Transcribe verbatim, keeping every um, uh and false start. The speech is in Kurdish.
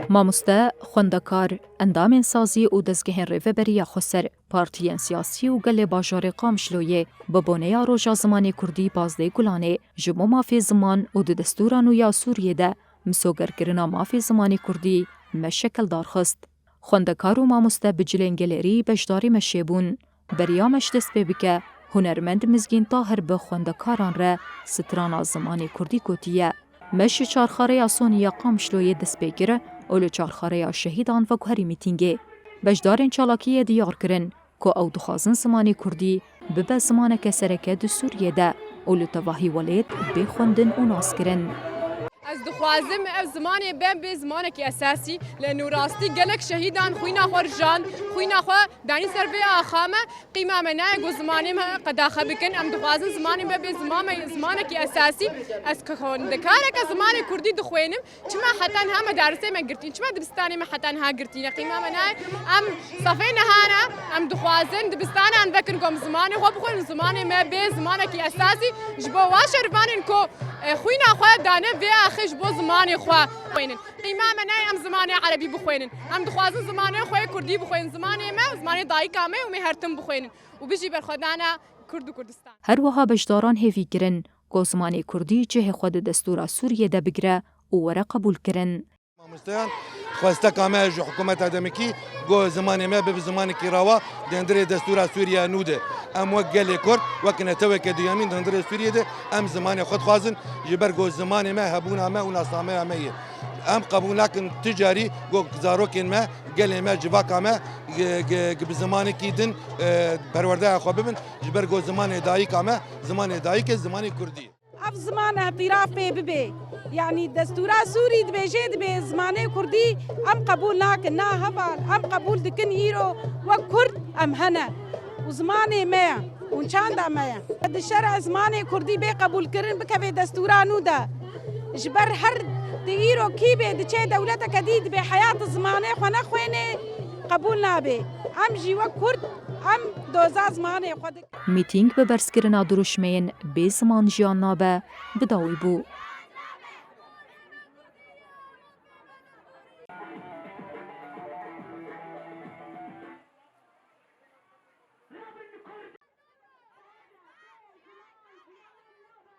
Mamoste, xwendekar, endamên sazî û dezgehên rêveberiya xweser, partiyên siyasî û gelê bajarê Qamişloyê bi boneya Roja Zimanê Kurdî pazdeh Gulanê ji bo mafê ziman û di destûra nû ya Sûriyê de misogerkirina mafê zimanê Kurdî me şekeldar xist. Xwendekar û mamoste bi cilên gelêrî beşdarî meşê bûn. Beriya meş dest pê bike, hunermend Mizgîn Tahir bi xwendekaran re strana zimanê Kurdî gotiye. Meş ji çarxareya Sonî ya Qamişloyê dest pê kir û li çarxareya şehîdan veguherî mîtîngê. Beşdarên çalakiyê diyar kirin ku ew dixwazin zimanê Kurdî bibe zimaneke sereke di Sûriyê de û li tevahî welêt bê xwendin û naskirin. Ez dixwazim ev zimanê be bê zimanekî esasî. Li nûrastî gelek şehîdan xwîna xwe rijand, xwîna xwe danî ser vê axa me. Qîma me nayê ku zimanê me qedaxe bikin. Em dixwazin zimanê me bê ziman me, zimanekî esasî. Ez ke xwendekareke zimanê Kurdî dixwênim, çima heta niha medarisê me girtîn? Çima dibistanê me heta niha girtîne? Qîma me nayê. Em sefê niha ne, em dixwazin dibistanan vekin ku em zimanê xwe bixwînin, zimanê me bê zimanekî esasî ji bo wa şerivanên ku, e, xwîna xwe dane vê axê ji bo zimanê xwe xwênin. Qîma me nayê em zimanê erebî bixwênin. Em dixwazin zimanê xwe yê Kurdî bixwênin. Zimanê me, zimanê dayika me û me her tim bixwênin. Û bijî berxwedana Kurd û Kurdistan. Her wiha beşdaran hêvî kirin ku zimanê Kurdî cihê xwe di destûra Sûriyê de bigire û were qebûlkirin. Mamosteyan, xwesteka me ji hikûmeta demikî ku zimanê me bibe zimanekî rawa di hundirê destûra Sûriye nû de. Em wek gelê Kurd, wek neteweke duyemîn di hundirê Sûriyê de em zimanê xwe dixwazin, ji ber ku zimanê me hebûna me û nasnameya me ye. Em qebûl nakin tu carî ku zarokên me, gelê me, civaka me, gi-, gi-, gi-, bi zimanekî din, e, perwerdeya xwe bibin, ji ber ku zimanê dayika me, zimanê dayikê, zimanê Kurdî ye. Ev ziman îtiraf pê bibe. Yanî destûra Sûrî dibêje, dibê zimanê Kurdî em qebûl nakin. Na heval, em qebûl dikin, îro wek Kurd em hene. Û zimanê me ye. Û çanda me ye. Dişere zimanê Kurdî bê qebûlkirin, bikeve destûra nû de. Ji ber her di îro kî bê diçe dewleteke dî dibê heyat zimanê xwe nexwêne, qebûl nabe. Em jî wek Kurd, em doza zimanê xwe dikin. Mîtîng bi berzkirina dirûşmeyên bê ziman jiyan nabe, bi dawî bû.